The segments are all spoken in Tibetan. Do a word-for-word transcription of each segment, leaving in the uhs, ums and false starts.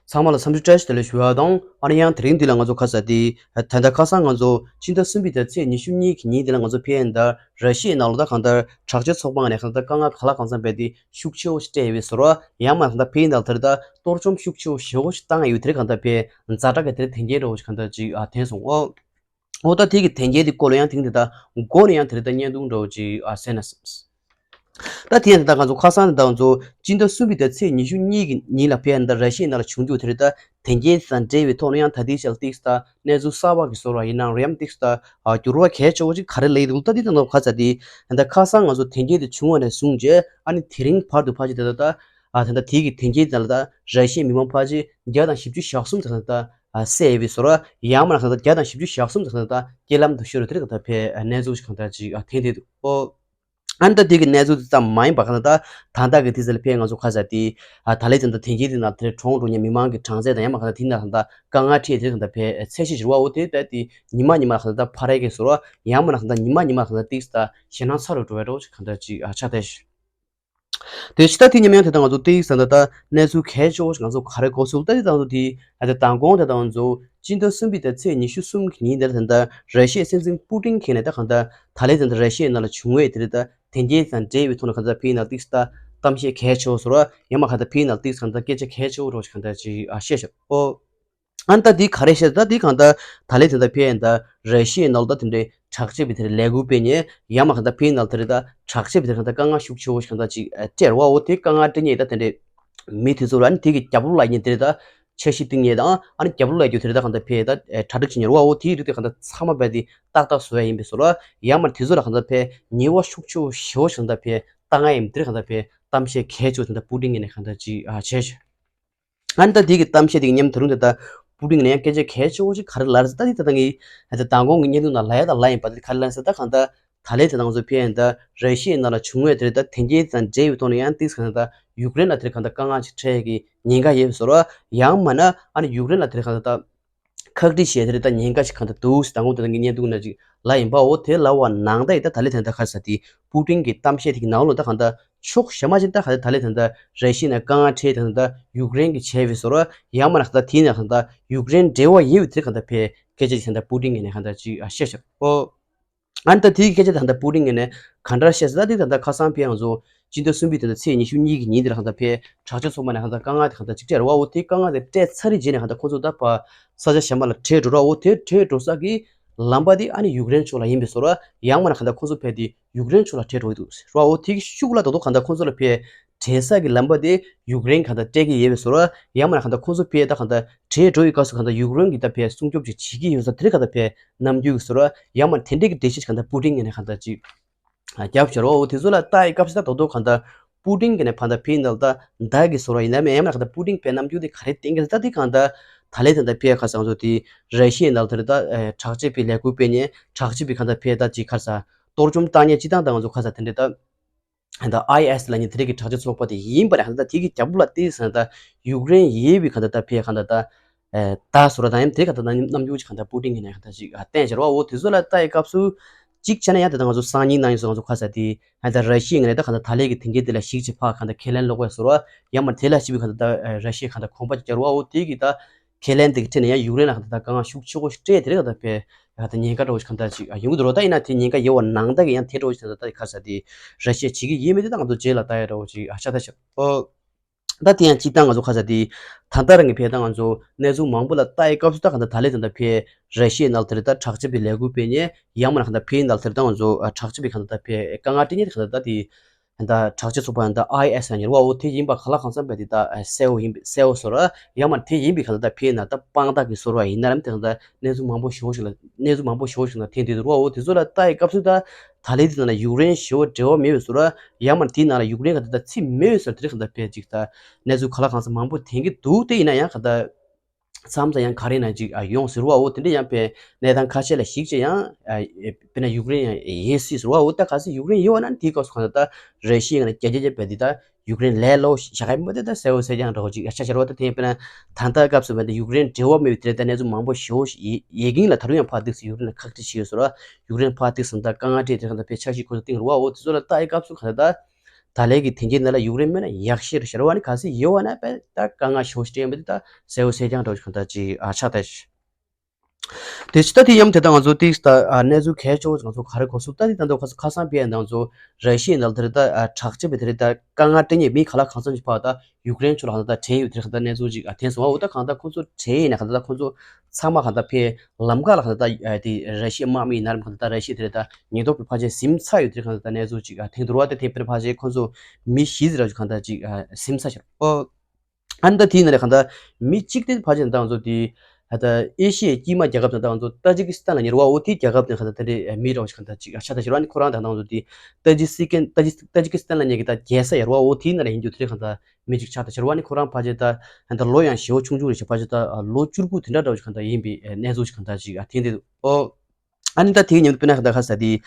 ཚང་མ་ལ་འཚམས་འདྲི་བཀྲ་ཤིས་བདེ་ལེགས་ཞུ་བ་དང་། ཨ་ནི་ཡང་དེ་རིང་འདི་ལ་ང་ཚོ་ཁ་ས་དེ་ད་ལྟ་ཁ་སང་ང་ཚོ་སྤྱི་ཟླ་གསུམ་པའི་ཟླ་ཚེས་ཉི་ཤུ་གཉིས་ཀྱི་ཉིན་འདི་ལ་ང་ཚོ་ཕེབས་ཡིན་ད་ར་ཤི་ཡའི་ནང་ལ་ད་གང་ལྟར་དྲག་ཆས་ཚོགས་པ་ངོས་ནས་གང་ལྟར་དཀའ་ངལ་ག་ལ་གང་འཚམ་བས་དེ་ཤུགས་ཆེ་བོ་ཞིག་སྤྲད་ཡོད་པའི་བཟོ་ར། ཡང་མ་གང་ལྟར་ཕེབས་ཡིན་ད་དེར་ད་གཏོར་བཅོམ་ཤུགས་ཆེ་བོ་ཞེ་བོ་ཞིག་བཏང་ཡོད་དེར་གང་ལྟར་ཕེབས་ཛ་དྲག་གི་དེར་དེ་འགན་འདྲ་བོ་ཞིག་གང་ལྟར་ཅིག་ཨ་ཐོན་སོང་ཨོ། འོ་ད་དེ་གི་དེ་འགན་དེ་སྐོར་ལ་ཡང་དེང་དེ་ད་མགོ་ནས་ཡང་དེར་ད་བརྙན་ཐུང་འདྲ་བོ་ཅིག་ཨ་གསན་ན་བསམས། ད་དེ་ཡང་དེ་ད་ང་ཚོ་ཁ་སང་དེ་ད་ང་ཚོ་སྤྱི་ཟླ་གསུམ་པའི་ཟླ་ཚེས་ཉི་ཤུ་གཉིས་ཀྱི་ཉིན་ལ་ཕེབས་ཡིན་ད་ར་ཤི་ཡའི་ནང་ལ་བྱུང་རྒྱུ་དེ་རེད། ད་དེ་འགན་དང་འབྲེལ་བའི་ཐོག་ནས་ཡང་ད་ལྟའི་ཆར་ཏིག་ད་གནས་ཚུལ་གསར་པ་གི་བཟོ་འདྲ་ཡིན་ནའང་རེད་ཡང་ཏིག་ད་འགྱུར་བ་གལ་ཆེ་བོ་ཅིག་ག་རེ་སླེབས་འདུག་ད་འདི་ད་ང་ཚོ་ཁ་ཚ་དེ་ད་ཁ་སང་ང་ཚོ་དེ་འགན་དེ་བྱུང་བ་ནས་བཟུང་རྗེས་ཨ་ནི་དེ་རིང་བར་དུ་ཕལ་ཆེར་ད་ད་ད་ད་དེ་གི་དེ་འགན་དེ་ལ་ད་ར་ཤི་ཡའི་མི་མང་ཕལ་ཆེར་བརྒྱ་དང་བཞི་བཅུ་ཞེ་གསུམ་ད་ད་ད་བསད་ཡོད་པའི་བཟོ་འདྲ། ཡང་མ་ན་གང་ལྟར་བརྒྱ་དང་བཞི་བཅུ་ཞེ་གསུམ་ད་གང་ལྟར་ད་རྐྱེན་ལམ་དུ་ཤོར་དེར་གང་ལྟར་ཕེབས་གནས་ཚུལ་ཞིག་གང་ལྟར་ཅིག་ཐོན་བསྡད་འདུག་ཨོ། ཨ་ནི་ད་དེ་གི་གནས་ཚུལ་དེ་ཙམ་མ་ཡིན་པ་གང་ལྟར་ད་ད་ལྟ་གི་དུས་ཚོད་ལ་ཕེབས་ང་ཚོ་ཁ་ས་དེ་ད་ལས་དེ་འདྲ་དེ་གི་དེ་ནང་དེར་གྲོངས་འགྲོ་མཁན་མི་མང་གི་གྲངས་ཚད་དང་ཡང་མ་གང་ལྟར་དེ་ནང་གང་ལྟར་དཀའ་ངལ་འཕྲད་དེར་གང་ལྟར་ཕེབས་ཚད་གཞི་འགྱུར་བ་འོ་དེ་ད་དེ་ཉི་མ་ཉི་མ་གང་ལྟར་འཕར་ཡས་ཀྱི་བཟོ་འདྲ། ཡང་མ་ན་གང་ལྟར་ཉི་མ་ཉི་མ་གང་ལྟར་ཏིག་ད་ཞེད་སྣང་ཚ་རུ་འགྲོ་བའི་འདྲ་བོ་ཞིག་གང་ལྟར་ཅིག་ཆགས་བསྡད་ཤག་དེ་ཕྱི་ཟླ་དེ་མཉམ་ཡང་དེ་དང་ང་ཚོ་ཏིག་ཟེར་ད་ད་གནས་ཚུལ་གལ་ཆེ་བོ་ཞིག་ང་ཚོ་ག་རེ་གོ་སོང་ད་དེ་དང་ཚོ་དེ་ད་ལྟ་མདང་དགོང་དེ་དང་ང་ཚོ་སྤྱི་ཟླ་གསུམ་པའི་ཟླ་ཚེས་ཉི་ཤུ་གསུམ་གི་ཉིན་དེར་ད་ལྟ་ར་ཤི་ཡའི་སྲིད་འཛིན་པུ་ཏིན་གྱིས་ནས་ད་གང་ལྟར་ད་ལས་ད་ལྟ་ར་ཤི་ཡའི་ནང་ལ་བྱུང་བའི་དེ་རེད་ད་དེ་འགན་དང་འབྲེལ་བའི་ཐོག་ནས་གང་ལྟར་ཕེབས་ཡིན་ན་ཏིག་ད་གཏམ་བཤད་གལ་ཆེ་བོ་བཟོ་འདྲ། ཡང་མ་གང་ལྟར་ཕེབས་ཡིན་ན་ཏིག་གང་ལྟར་སྐད་ཆ་གལ་ཆེ་བོ་འདྲ་བོ་ཞིག་གང་ལྟར་ཅིག་བཤད་ཤག་ཨོ། ཨ་ནི་ད་འདི་ག་རེ་བཤད་ད་འདི་གང་ལྟར་ད་ལས་དེ་འདྲ་ཕེབས་ཡིན་ད་ར་ཤི་ཡའི་ནང་ལ་ད་དེ་འདྲའི་དྲག་ཆས་པའི་དེར་ལས་འགུལ་སྤེལ་ནས་ཡང་མ་གང་ལྟར་ཕེབས་ཡིན་ན་དེ་རེད་ད་དྲག་ཆས་པའི་དེར་གང་ལྟར་དཀའ་ངལ་ཤུགས་ཆེ་བོ་ཞིག་གང་ལྟར་ཅིག་སྤྲད་རེད་བ། འོ་དེ་དཀའ་ངལ་སྤྲད་མཁན་ད་དེ་འདྲའི་མི་དེ་ཚོ་ལ་ཨ་ནི་དེ་གི་རྒྱབ་ལོགས་ལ་ཡིན་དེ་རེད་ད་འཆར་གཞི་བཏིང་མཁན་དང་ཨ་ནི་རྒྱབ་ལོགས་ལ་ཡོད་དེ་རེད་ད་གང་ལྟར་ཕེབས་ད་གྲ་སྒྲིག་བྱེད་མཁན་རེད་བ། འོ་དེའི་རིགས་དེ་གང་ལྟར་ཚང་མ་ཕེབས་དེ་ཏག་ཏག་བཟོ་ཡ་ཡིན་པའི་བཟོ་འདྲ། ཡང་མ་དེ་ཚོ་ལ་གང་ལྟར་ཕེབས་ཉེས་པ་ཤུགས་ཆེ་བོ་ཞེ་བོ་ཞིག་གང་ལྟར་ཕེབས་བཏང་ཡ་ཡིན་དེ་རེད་གང་ལྟར་ཕེབས་གཏམ་བཤད་གལ་ཆེ་བོ་དེ་འདྲ་པུ་ཏིན་གྱིས་ནས་གང་ལྟར་ཅིག་བྱས་ཤག་ཨ་ནི་ད་དེ་གི་གཏམ་བཤད་དེ་གི་མཉམ་དུ་རུང་དེ་ད་པུ་ཏིན་ནས་ཡང་སྐད་ཆ་གལ་ཆེ་བོ་ཞིག་ག་རེ་ལབ་རེད་ཟེར་ད་དེ་ད་ད་ངས་ད་མདང་དགོང་གི་བརྙན་ཐུང་ནང་ལབ་ཡ་ད་ལབ་ཡིན་པ་དེ་ག་རེ་ལབ་ཟེར་ད་གང་ལྟར་ད་ལས་དེ་ནང་ཚོ་ཕེབས་ཡིན་ད་ར་ཤི་ཡའི་ནང་ལ་བྱུང་བའི་དེ་རེད་ད་དེ་འགན་དང་འབྲེལ་བའི་ཐོག་ནས་ཡང་ཏིག་གང་ལྟར་ད་ཡུཀ་རེན་ལ་དེ་རེད་གང་ལྟར་དཀའ་ངལ་ཞིག་འཕྲད་ཡས་ཀྱི་ཉེན་ཁ་ཡོད་པའི་བཟོ་འདྲ། ཡང་མ་ན་ཨ་ནི་ཡུཀ་རེན་ལ་དེ་རེད་གང་ལྟར་ད་ཁག་དཀྲི་བྱས་དེ་རེད་ད་ཉེན་ཁ་ཞིག་གང་ལྟར་འདུག་ཟེར་དང་པོ་དེ་ད་ངས་བརྙན་ཐུང་ནང་ཅིག་ལབ་ཡིན་པའོ། དེ་ལབ་པ་ནང་ད་ཡིན་ད་ད་ལས་དེ་ད་ག་རེ་ཟེར་དེ་པུ་ཏིན་གྱི་གཏམ་བཤད་དེ་གི་ནང་ལོགས་ད་གང་ལྟར་ཕྱོགས་གཞན་མ་ཅིག་ད་ག་ད་ད་ལས་དེ་ད་ར་ཤི་ཡ་ནས་དཀའ་ངལ་འཕྲད་དེ་ད་ཡུཀ་རེན་གྱིས་བྱས་པའི་བཟོ་འདྲ། ཡང་མ་ན་གང་ལྟར་དེ་ནས་གང་ལྟར་ཡུཀ་རེན་འབྲེལ་བ་ཡོད་པའི་དེ་གང་ལྟར་ཕེབས་སྐད་ཆ་ཅིག་ད་ལྟ་པུ་ཏིན་གྱིས་ནས་གང་ལྟར་ཅིག་བཤད་ཤག་ཨོ། ཨ་ནི་ད་དེའི་སྐད་ཆ་དེ་ད་ལྟ་པུ་ཏིན་གྱིས་ནས་ག་འདྲ་བཤད་ཟེར་ད་དེ་ད་ལྟ་ཁ་སང་ཕེབས་ང་ཚོ་སྤྱི་ཟླ་གསུམ་པའི་དེ་ད་ཚེས་ཉི་ཤུ་གཉིས་ཀྱི་ཉིན་དེ་ལ་གང་ལྟར་ཕེབས་དྲག་ཆས་ཚོགས་པ་ནས་གང་ལྟར་དཀའ་ངལ་དེ་གང་ལྟར་ཅིག་སྤྲད་རེད་བ། འོ་དེ་དཀའ་ངལ་དེ་སྤྲད་ཚར་རེད་རྗེས་ནས་གང་ལྟར་ཁོང་ཚོ་ད་ཕར་ས་ཆ་གཞན་པ་ལ་བྲོས་འགྲོ་ར། འོ་དེ་བྲོས་འགྲོ་ས་གི་ལམ་པ་དེ་ཨ་ནི་ཡུཀ་རེན་ཕྱོགས་ལ་ཡིན་པའི་བཟོ་འདྲ། ཡང་མ་ན་གང་ལྟར་ཁོང་ཚོ་ཕེབས་དེ་ཡུཀ་རེན་ཕྱོགས་ལ་བྲོས་འགྲོ་གི་འདུག་ཟེར་བ། འོ་དེ་གི་ཤུགས་ལ་ད་དུང་གང་ལྟར་ཁོང་ཚོ་ལ་ཕེབས་བྲོས་ས་གི་ལམ་པ་དེ་ཡུཀ་རེན་གང་ལྟར་སྤྲད་ཀྱི་ཡོད་པའི་བཟོ་འདྲ། ཡང་མ་ན་གང་ལྟར་ཁོང་ཚོ་ཕེབས་ད་གང་ལྟར་བྲོས་འགྲོ་ཡི་སྐབས་སུ་གང་ལྟར་ཡུཀ་རེན་གྱིས་ད་ཕེབས་སྲུང་སྐྱོབ་ཅིག་བྱེད་ཀྱི་ཡོད་ས་དེ་རིགས་གང་ལྟར་ཕེབས་རྣམ་འགྱུར་གྱི་བཟོ་འདྲ། ཡང་མ་ན་དེ་འདྲའི་གི་འགྲེལ་བཤད་ཅིག་གང་ལྟར་པུ་ཏིན་གྱིས་ནས་གང་ལྟར་ཅིག་རྒྱབ་བྱས་རོ། འོ་དེ་ཚོ་ལ་ལྟ་ཡི་སྐབས་སུ་ད་དོ་དོ་གང་ལྟར་པུ་ཏིན་གྱིས་ནས་ཕར་ད་ཕེབས་ཡིན་ད་ལ་ད་ད་གི་བཟོ་འདྲ་ཡིན་ན་མེད་ཡང་མ་ན་གང་ལྟར་པུ་ཏིན་ཕེབས་རྣམ་འགྱུར་དེ་ག་རེ་བསྟན་གྱི་ད་དེ་གང་ལྟར་ད་ལས་དེ་ད་ཕེབས་ཁ་སང་ཚོ་དེ་ར་ཤི་ཡའི་ནང་དེར་ད་དྲག་ཆས་པའི་ལས་འགུལ་སྤེལ་ནས་དྲག་ཆས་པའི་གང་ལྟར་ཕེབས་ད་ཅིག་ཁ་ས་གཏོར་བཅོམ་བཏང་ཉེ་ཅི་ཏང་ད་ང་ཚོ་ཁ་ས་དེ་འདྲ་ད། ད་ཨའི་ཨེས་ལབ་མཁན་དེ་རིགས་ཀྱི་དྲག་ཆས་ཚོགས་པ་དེ་ཡིན་པ་རེད། ད་དེ་གི་རྒྱབ་ལོགས་ལ་བལྟས་ཙང་ད་ཡུཀ་རེན་ཡོད་པའི་གང་ལྟར་ད་ཕེ་གང་ལྟར་ད་ད་བཟོ་འདྲ་དང་ཡང་དེ་གང་ལྟར་ད་རྣམ་འགྱུར་གྱི་གང་ལྟར་པུ་ཏིན་གྱིས་ནས་གང་ལྟར་ཅིག་བསྟན་བྱས་རོ། འོ་དེ་ཚོ་ལ་ལྟ་ཡི་སྐབས་སུ་གཅིག་བྱས་ན་ཡང་དེ་ད་ང་ཚོ་སང་ཉིན་གནངས་ཉིན་སོགས་ང་ཚོ་ཁ་ས་དེ་ད་ར་ཤི་ཡའི་ངོས་ནས་ད་གང་ལྟར་ད་ལས་ཀྱི་དེ་འགན་དེ་ལ་གཞིགས་བྱས་ཕར་གང་ལྟར་ཁས་ལེན་སློག་པའི་བཟོ་འདྲ། ཡང་མ་དེ་ལ་གཞིགས་པའི་གང་ལྟར་ད་ར་ཤི་ཡས་གང་ལྟར་གོམ་པ་ཅིག་བརྒྱབ་རོ། འོ་དེ་གི་ད། ཁས་ལེན་དེ་གི་ཁྲིད་ནས་ཡང་ཡུཀ་རེན་ལ་གང་ལྟར་དཀའ་ངལ་ཤུགས་ཆེ་བོ་ཞིག་སྤྲད་དེ་རེད། གང་ལྟར་ཕེ་གང་ལྟར་ཉེན་ཁ་འདྲ་བོ་ཞིག་གང་ལྟར་ཅིག་ཡོང་གི་འདུག་རོ། ད་ཡིན་ན་དེ་ཉེན་ཁ་ཡོད་པ་ནང་ལྟར་གི་ཡང་དེ་འདྲ་བོ་ཞིག་ད་ལྟ་ཁ་ས་དེ་ར་ཤི་ཡ་བྱེད་ཀྱི་ཡིན་མིན་དེ་ད་ང་ཚོ་རྗེས་ལ་ལྟ་ཡ་འདྲ་བོ་ཞིག་ཨ་ཤ་ད་ཤ་ཨོ། ད་དེ་ཡང་སྤྱིར་བཏང་ང་ཚོ་ཁ་ས་དེ་ད་ལྟ་རང་གི་ཕེ་ད་ང་ཚོ་གནས་ཚུལ་མང་པོ་ལ་ལྟ་ཡི་སྐབས་སུ་ད་གང་ལྟར་ད་ལས་ད་ལྟ་ཕེ་ར་ཤི་ཡའི་ནང་ལ་དེ་རེད་ད་དྲག་ཆས་པའི་ལས་འགུལ་སྤེལ་ནས་ཡང་མ་ན་གང་ལྟར་ཕེ་ཡི་ནང་ལ་དེ་རེད་ད་ང་ཚོ་དྲག་ཆས་པའི་གང་ལྟར་ད་ཕེ་དཀའ་ངལ་སྤྲད་ཉེ་དེ་གང་ལྟར་ད་དེ། ད་དྲག་ཆས་ཚོགས་པ་ཡང་ད་ཨའི་ཨེས་ལ་ཉེ་བ་འོ་དེ་ཡིན་པ་ག་ལ་གང་འཚམ་པ་དེ་ད་གསལ་བོ་ཡིན་པ་གསལ་བོ་བཟོ་འདྲ། ཡང་མ་དེ་ཡིན་པའི་ག་ལ་ད་ཕེ་ན་ད་དཔང་རྟགས་ཀྱི་བཟོ་འདྲ་ཡིན་ན་རམ་དེ་ད་གནས་ཚུལ་མང་པོ་ཞེ་པོ་ཞིག་ལ་གནས་ཚུལ་མང་པོ་ཞེ་པོ་ཞིག་ལ་ཐོན་བསྡད་འདུག་རོ། འོ་དེ་ཚོ་ལ་ལྟ་ཡི་སྐབས་སུ་ད་ད་ལས་དེ་ནང་ལ་ཡུཀ་རེན་ཞེ་པོ་འབྲེལ་བ་མེད་པའི་བཟོ་འདྲ། ཡང་མ་དེའི་ནང་ལ་ཡུཀ་རེན་ག་ད་ད་ཚིག་མེད་པའི་བཟོ་འདྲ་དེ་ག་ད་ཕེ་ཅིག་ད་གནས་ཚུལ་ག་ལ་གང་འཚམ་མང་པོ་ཐོན་གྱི་འདུག་དེ་ཡིན་ན་ཡང་ག་ད། མཚམས་མཚམས་ཡང་ག་རེ་ན་ཅིག་ཡོང་ཟེར་བ་འོ་དེ་འདྲ་ཡང་དཔེ་གནས་སྟངས་ཁ་ཤས་ལ་གཞིགས་བྱས་ཡང་དཔེར་ན་ཡུཀ་རེན་ཡང་ཡིན་སྲིད་ཟེར་བ་འོ་ད་གལ་སྲིད་ཡུཀ་རེན་ཡོད་པ་ན་དེའི་སྐབས་སུ་གང་ལྟར་ད་ར་ཤི་ཡ་ནས་རྒྱ་རྒྱ་རྒྱ་དཔེ་འདི་ད་ཡུཀ་རེན་ལས་ལོ་བཞག་གི་མ་དེ་ད་གསལ་བོ་གསལ་རྐྱང་འདྲ་བོ་ཅིག་ཡ་ཆ་ཤར་བ་ད་དེ་དཔེར་ན་ད་ལྟ་སྐབས་སུ་བས་ད་ཡུཀ་རེན་འབྲེལ་བ་མེད་པའི་དེ་ད་གནས་ཚུལ་མང་པོ་ཞེ་པོ་ཡོད་ཀྱིན་ལ་ད་རུང་ཡང་ཕར་ཏིག་སེ་ཡུཀ་རེན་ལ་ཁག་དཀྲི་བྱེད་ཡོད་ཟེར་བ་ཡུཀ་རེན་ཕར་ཏིག་སེ་ད་དཀའ་ངལ་འཕྲད་དེ་གང་ལྟར་དཔེ་འཆར་གཞི་ཁོ་ཚོ་བཏིང་རུ་བ་འོ་དེ་ཚོ་ལ་ལྟ་ཡི་སྐབས་སུ་གང་ལྟར་ད། ད་ལན་གྱི་དེ་འགྱེད་ནང་ལ་ཡུཀ་རེན་མེད་ན་ཡག་ཤོས་རེད་ཤག་ར། ཨ་ནི་གལ་སྲིད་ཡོད་པ་ན་དཔེ་ད་དཀའ་ངལ་ཞེ་པོ་ཞིག་འཕྲད་ཡོང་བ་དེ་ད་གསལ་པོ་གསལ་རྐྱང་འདྲ་བོ་ཞིག་གང་ལྟར་ཅིག་ཨ་ཆགས་བསྡད་ཤག་དེ་ཕྱི་ད་དེ་ཡང་དེ་ལྟར་ང་ཚོ་ཏིག་ད་ཨ་གནས་ཚུལ་གལ་ཆེ་བོ་ང་ཚོ་ག་རེ་གོ་སོང་ད་དེ་ད་དུང་ཁ་ཁ་སང་ཕེབས་ཡ་ནང་ཚོ་ར་ཤི་ཡའི་ནང་དེ་རེད་ད་ཨ་དྲག་སྤྱོད་པའི་དེ་རེད་ད་དཀའ་ངལ་སྤྲད་མཁན་མི་ག་ལ་གང་འཚམ་ཞིག་ཕར་ད་ཡུཀ་རེན་ཕྱོགས་ལ་ད་དྲན་ཡོད་དེ་རེད་གང་ལྟར་གནས་ཚུལ་ཅིག་ཨ་ཐོན་སོང་བ། འོ་ད་གང་ལྟར་ཁོ་ཚོ་དྲན་ཡིན་ན་གང་ལྟར་ཁོ་ཚོ་ཚང་མ་གང་ལྟར་ཕེབས་ལམ་ཁ་ལ་གང་ལྟར་ད་ཨ་དེ་ར་ཤི་ཡའི་དམག་མི་ཡིན་ན་རམ་གང་ལྟར་ད་ར་ཤི་ཡ་དེ་རེད་ད་ཉེན་རྟོག་པའི་ཕལ་ཆེར་ཟིན་ཚར་ཡོད་དེ་རེད་གང་ལྟར་ད་གནས་ཚུལ་ཅིག་ཨ་ཐོན་འདུག་ར། ད་དེ་ཕེབས་ཕལ་ཆེར་ཁོ་ཚོ་མི་བཞི་ཙམ་ར་ཅིག་གང་ལྟར་ཅིག་ཨ་ཟིན་ཚར་ཤག་ཨོ། ཨ་ནི་ད་དེའི་ནང་ལས་གང་ལྟར་མི་གཅིག་དེ་ཕལ་ཆེར་ད་ང་ཚོ་དེ་ད་ཨེ་ཤི་ཡའི་དཀྱིལ་མ་རྒྱལ་ཁབ་དང་ད་ང་ཚོ་ཏཱ་ཇི་ཀི་སི་ཐན་ལབ་མཁན་རེད་བ། འོ་དེའི་རྒྱལ་ཁབ་དེ་གང་ལྟར་དེ་མི་ར་ཅིག་གང་ལྟར་ཅིག་ཆགས་བསྡད་ཤག་ར། ཨ་ནི་ཁོ་རང་ད་ང་ཚོ་དེ་ཏཱ་ཇི་སི་ཀན་ཏཱ་ཇི་ཏཱ་ཇི་ཀི་སི་ཐན་ལབ་མཁན་གྱི་ད་རྒྱལ་ས་ཡིན་ར། འོ་དེའི་ནང་ལ་ཡིན་རྒྱུ་དེ་རེད་གང་ལྟར་མི་གཅིག་ཆགས་བསྡད་ཤག་ར། ཨ་ནི་ཁོ་རང་ཕལ་ཆེར་ད་ད་ལོ་ཡང་ཞེ་པོ་ཆུང་ཆུང་རེད་ཤག་ཕལ་ཆེར་ད་ལོ་བཅུ་དགུ་དེ་འདྲ་འདྲ་ཅིག་གང་ལྟར་ཡིན་པའི་གནས་ཚུལ་ཅིག་གང་ལྟར་ཅིག་ཐོན་བསྡད་འདུག་ཨོ། ཨ་ནི་ད་དེའི་མཉམ་དུ་དཔེར་ན་ད་ཁ་ས་དེ་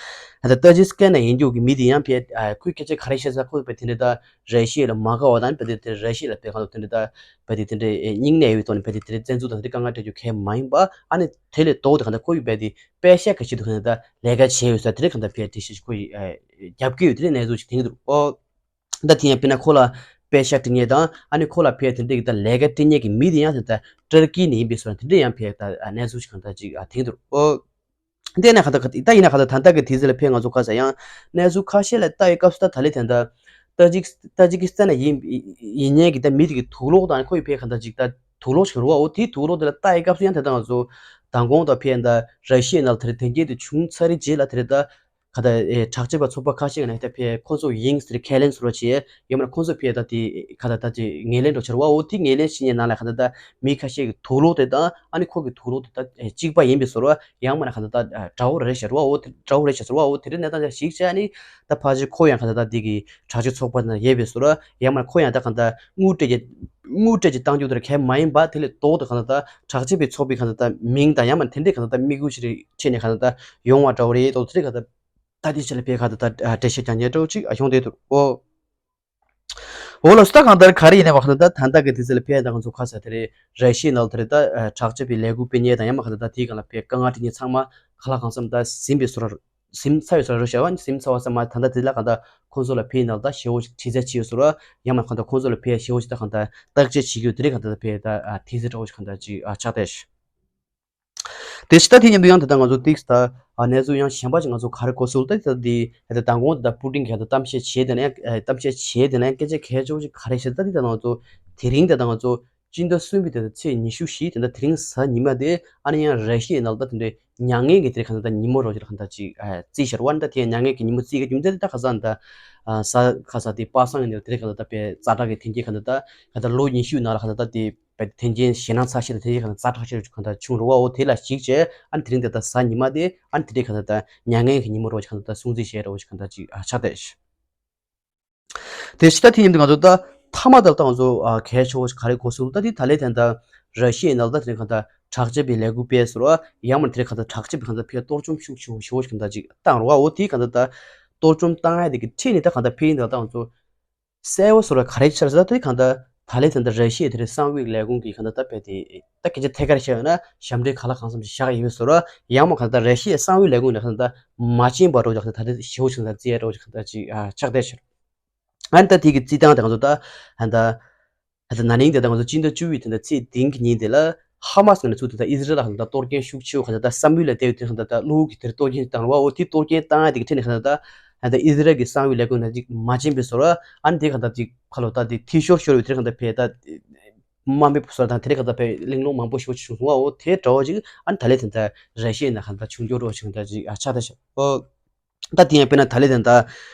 ད་ཏཱ་ཇི་སི་ཁན་ནས་ཡིན་རྒྱུ་གི་མི་དེ་ཡང་ཕེ་ཨ་ཁོས་སྐད་ཆ་ག་རེ་བཤད་ས་ཁོས་ཕེ་དེ་འདྲ་ད་ར་ཤི་ཡ་ལ་མ་དགའ་བ་དང་ཕེ་དེ་དེ་ར་ཤི་ཡ་ལ་ཕེ་གང་ལྟར་དེ་འདྲ་ད་ཕེ་དེ་དེ་འདྲ་སྙིང་ནད་ཡོད་ཐོག་ནས་ཕེ་དེ་དེ་འདྲ་བཙན་འཛུལ་དང་དེ་འདྲ་དཀའ་ངལ་སྤྲད་རྒྱུ་གལ་མ་ཡིན་པ། ཨ་ནི་དེ་ལས་ལྡོག་སྟེ་གང་ལྟར་ཁོ་ཡི་ཕེ་དེ་པེ་ཤ་གི་ཆེད་དུ་གང་ལྟར་ད་ལས་ཀ་བྱས་ཡོད་ས་དེ་འདྲ་གང་ལྟར་ཕེ་དེ་ཤེས་ཁོ་ཡི་རྒྱབ་སྐྱོར་ཡོད་དེ་འདྲ་གནས་ཚུལ་ཞིག་ཐོན་གྱི་འདུག་ཨོ། ད་དེ་ཡང་དཔེར་ན་ཁོ་ལ་པེ་ཤ་སྤྲད་མཁན་དང་ཨ་ནི་ཁོ་ལ་ཕེ་དེ་འདྲ་གི་ད་ལས་ཀ་སྤྲད་མཁན་གྱི་མི་དེ་ཡང་ད་ཏུར་ཀི་ནས་ཡིན་པའི་བཟོ་འདྲ་དེ་འདྲ་ཡང་ཕེ་ད་གནས་ཚུལ་ཞིག་གང་ལྟར་ཅིག་ཐོན་གྱི་འདུག་ཨོ། དེ་ནས་གང་ལྟར་ད་ཡིན་ན་གང་ལྟར་ད་ལྟ་གི་དུས་ཚོད་ལ་ཕེ་ང་ཚོ་ག་ས་ཡང་གནས་ཚུལ་ཁ་ཤས་ལ་ལྟ་བའི་སྐབས་སུ་ད་ད་ལན་དེ་འདྲ་ཏཱ་ཇིག་ཏཱ་ཇི་ཀི་སི་ཐན་ནས་ཡིན་ཡིན་མཁན་གྱི་ད་མི་དེ་གི་དུག་ལོག་དང་ཁོ་ཡི་ཕེ་གང་ལྟར་ཅིག་ད་དུག་ལོག་ཞིག་རུ་བ། འོ་དེའི་དུག་ལོག་དེ་ལ་ལྟ་བའི་སྐབས་སུ་ཡང་ད་ལྟ་ང་ཚོ་མདང་དགོང་དང་ཕེ་ད་ར་ཤི་ཡའི་ནང་དེར་དོན་རྐྱེན་དེ་བྱུང་ཚར་རེད་རྗེས་ལ་དེ་རེད་ད། ག་ད་ཨེ་དྲག་སྤྱོད་པ་ཚོགས་པ་ཁ་ཤས་ཀྱི་ནང་ད་ཕེ་ཁོ་ཚོ་ཡིན་ཟེར་ཁས་ལེན་ཚོར་བ་བྱས་ཡང་མིན་ན་ཁོ་ཚོ་ཕེ་ད་དེ་ག་ད་ད་དེ་ངོས་ལེན་འགྲོ་ཆེར་བ། འོ་དེ་ངོས་ལེན་བྱེད་མཁན་ནང་ལ་ག་ད་ད་མི་ཁ་ཤས་ཀྱི་དུག་ལོག་དེ་དང་ཨ་ནི་ཁོ་གི་དུག་ལོག་དེ་ད་ཨེ་གཅིག་པ་ཡིན་པའི་ཚོར་བ་ཡང་མིན་ན་ག་ད་ད་ཨ་འདྲ་བོ་རེད་ཤག་ར། འོ་དེ་འདྲ་བོ་རེད་ཤག་ཚོར་བ། འོ་དེ་འདྲའི་གནས་སྟངས་ཅིག་བྱས་ཨ་ནི་ད་ཕལ་ཆེར་ཁོ་ཡང་ག་ད་ད་དེ་གི་དྲག་སྤྱོད་ཚོགས་པ་ནང་ཡོད་པའི་ཚོར་བ་ཡང་མིན་ན་ཁོ་ཡང་ད་ག་ད་དངུལ་སྤྲད་ཀྱི་དངུལ་སྤྲད་ཀྱི་བཏང་རྒྱུ་དེར་གལ་མ་ཡིན་པ་དེ་ལས་ལྡོག་ཏུ་ག་ད་ད་དྲག་སྤྱོད་པའི་ཚོགས་པའི་ག་ད་ད་མིང་དང་ཡང་མིན་ན་དེ་འདྲའི་ག་ད་ད་དམིགས་ཡུལ་ཞིག་རེད་ཁྲིད་ནས་ག་ད་ད་ཡོང་བ་འདྲ་བོ་རེད། ལྡོག་དེ་འདྲའི་ག་ད། ད་དེ་ཕྱི་ལ་ཕེ་ག་ད་ད་འགྲེལ་བཤད་རྒྱག་མཁན་འདྲ་བོ་ཅིག་ཨ་བྱུང་བསྡད་འདུག་ཨོ། འོ་ལགས་སོ། ད་གང་ལྟར་ག་རེ་ཡིན་ནའི་བ་ག་ད་ད་ད་ལྟ་གི་དུས་ཚོད་ལ་ཕེ་ད་ང་ཚོ་ཁ་ས་དེ་རེད་ར་ཤི་ཡའི་ནང་དེ་རེད་ད་དྲག་སྤྱོད་པའི་ལས་འགུལ་སྤེལ་མཁན་དང་ཡང་མིན་ན་ག་ད་ད་དེའི་སྒང་ལ་ཕེ་དཀའ་ངལ་འཕྲད་མཁན་ཚང་མ་ག་ལ་གང་འཚམ་ད་ཟིན་པའི་བཟོ་འདྲ་ཟིན་ཚར་བའི་བཟོ་འདྲ་རེད་ཤག་བ། ཟིན་ཚར་བ་ཙམ་མ་ད་ད་དེ་ལ་ག་ད་ཁོང་ཚོ་ལ་ཕེ་ཡི་ནང་ད་ཞེ་པོ་ཅིག་དྲི་རྩད་བྱས་ཡོད་བཟོ་འདྲ་ཡང་མིན་ན་ག་ད་ཁོང་ཚོ་ལ་ཕེ་ཞེ་པོ་ཅིག་ད་ག་ད་བརྟག་དཔྱད་བྱེད་རྒྱུ་དེ་རེད་ག་ད་ད་ཕེ་ད་དུས་ཚོད་འདྲ་བོ་ཅིག་ག་ད་ཅིག་ཆགས་བསྡད་ཤག་དེ་ཕྱི་ད་དེ་མཉམ་དུ་ཡང་ད་ལྟ་ང་ཚོ་ཏིག་ས་ད་གནས་ཚུལ་ཡང་གཞན་པ་ཅིག་ང་ཚོ་ག་རེ་གོ་སོང་ད་ད་དེ་ད་ལྟ་མདང་དགོང་ད་ད་པུ་ཏིན་གྱིས་ད་གཏམ་བཤད་བྱས་དེ་ནས་གཏམ་བཤད་བྱས་དེ་ནས་སྐད་ཆ་གལ་ཆེ་བོ་ཅིག་ག་རེ་བཤད་ད་དེ་ད་ང་ཚོ་དེ་རིང་ད་ད་ང་ཚོ་སྤྱི་ཟླ་གསུམ་པའི་ད་ད་ཚེས་ཉི་ཤུ་བཞི་དེ་ད་དེ་རིང་གཟའ་ཉི་མ་དེ་ཨ་ནི་ཡང་ར་ཤི་ཡའི་ནང་ད་དེ་འདྲའི་མྱ་ངན་གྱི་དེ་ག་ད་ད་ཉིན་མོ་རོ་ཅིག་ག་ད་ཅིག་བརྩིས་ཤར་བ་ད་དེ་མྱ་ངན་གྱི་ཉིན་མོ་བརྩིས་གི་རྒྱུ་མཚན་དེ་ད་ག་ས་ད་གཟའ་ག་ས་དེ་པ་སངས་ཡིན་ནའི་དེ་ག་ད་ད་པའི་ཛ་དྲག་གི་དེ་འགྱེད་ག་ད་ད་ག་ད་ལོ་ཉི་ཤུའི་ནང་ལ་ག་ད་ད་དེ། པའི་དེ་འགྱེད་ཞེད་སྣང་ཚ་ཤོས་དང་དེ་འགྱེད་གང་ལྟར་ཛ་དྲག་ཤོས་གང་ལྟར་བྱུང་རུང་བ། འོ་དེ་ལ་གཞིགས་བྱས་ཨ་ནི་དེ་རིང་དེ་ལྟར་གཟའ་ཉི་མ་དེ་ཨ་ནི་དེ་རིང་དེ་ལྟར་མྱ་ངན་གྱི་ཉིན་མོ་རོ་ཅིག་གང་ལྟར་སྲུང་བརྩི་བྱས་རོ་ཅིག་གང་ལྟར་ཅིག་ཨ་ཆགས་བསྡད་ཤག་དེ་ཕྱི་ད་དེ་མཉམ་དུ་ང་ཚོ་ད་མཐའ་མ་ད་ལྟ་ང་ཚོ་ཨ་གལ་ཆེ་བོ་ཞིག་ག་རེ་གོ་སོང་ད་དེ་ད་ལན་དེ་ད་ར་ཤི་ཡའི་ནང་ད་དེ་རིང་གང་ལྟར་དྲག་སྤྱོད་པའི་ལས་འགུལ་སྤེལ་སོང་ར་ཡང་མིན་དེ་རིང་གང་ལྟར་དྲག་སྤྱོད་པའི་གང་ལྟར་ཕེ་གཏོར་བཅོམ་ཤུགས་ཆེ་བོ་ཞེ་བོ་ཞིག་གང་ལྟར་ཅིག་བཏང་རོ་བ། འོ་དེ་གང་ལྟར་ད་གཏོར་བཅོམ་བཏང་ཡ་དེ་གི་ཁྲིད་ནས་ད་གང་ལྟར་ཕེ་ཡིན་ད་ད་ང་ཚོ། གསལ་པོ་བཟོ་འདྲ་ག་རེ་ཆགས་ཟེར་ན་དེ་གང་ལྟར་ད་ལན་དེ་འདྲ་ར་ཤི་ཡའི་དེ་རིང་གསང་བའི་ལས་ཁུངས་ཀྱིས་གང་ལྟར་ད་བས་དེ་ད་སྐད་ཆ་ཐད་ཀར་བཤད་ཡོད་ན་ཞབས་འདྲེན་ག་ལ་གང་འཚམ་ཞིག་བཞག་ཡོད་པའི་བཟོ་འདྲ་ཡང་མ་གང་ལྟར་ར་ཤི་ཡའི་གསང་བའི་ལས་ཁུངས་ནས་གང་ལྟར་མ་མཁྱེན་པ་འདྲ་བོ་ཅིག་ད་ལྟ་ཞེ་པོ་ཅིག་ད་རྩིས་ཡ་འདྲ་བོ་ཅིག་གང་ལྟར་ཅིག་ཆགས་བསྡད་ཤག་ཨ་ནི་ད་དེ་གི་རྩིས་སྟངས་དེ་ང་ཚོ་ད་ད་ད་ན་ནིང་དེ་ད་ང་ཚོ་སྤྱི་ཟླ་བཅུ་པའི་དེ་འདྲ་ཚེས་བདུན་གྱི་ཉིན་དེ་ལ་ཧ་མ་སི་ནས་ཚུར་དེ་ད་ཨི་ཟི་རལ་ལ་གང་ལྟར་གཏོར་སྐྱོན་ཤུགས་ཆེ་བོ་གང་ལྟར་ད་བསམ་ཡུལ་ལས་འདས་པའི་དེ་གང་ལྟར་ད་གློ་བུར་གྱི་དེར་གཏོར་སྐྱོན་བཏང་ར་བ། འོ་དེ་གཏོར་སྐྱོན་བཏང་ཡ་དེ་གི་ཁྲིད་ནས་གང་ལྟར་ད་ཨ་ད་ཨི་ཟི་རལ་གྱི་གསང་བའི་ལས་ཁུངས་ནས་ཅིག་མ་མཁྱེན་པའི་བཟོ་འདྲ་ཨ་ནི་དེ་གང་ལྟར་ཅིག་ཁ་ལོ་ད་དེ་འཐུས་ཤོར་ཤོར་བའི་དེ་གང་ལྟར་ཕེ་ད་དམའ་འབེབས་བཟོ་འདྲ་དང་དེ་རིང་གང་ལྟར་ཕེ་གླེང་སློང་མང་པོ་ཞེ་པོ་ཅིག་བྱུང་སོང་བ། འོ་དེ་འདྲ་བོ་ཅིག་ཨ་ནི་ད་ལན་དེ་འདྲ་ར་ཤི་ཡའི་ནང་གང་ལྟར་བྱུང་འགྱུར་རོ་ཅིག་གང་ལྟར་ཅིག་ཨ་ཆགས་བསྡད་ཤག་འོ། ད་དེ་ཡང་དཔེར་ན་ད་ལན་དེ་འདྲ་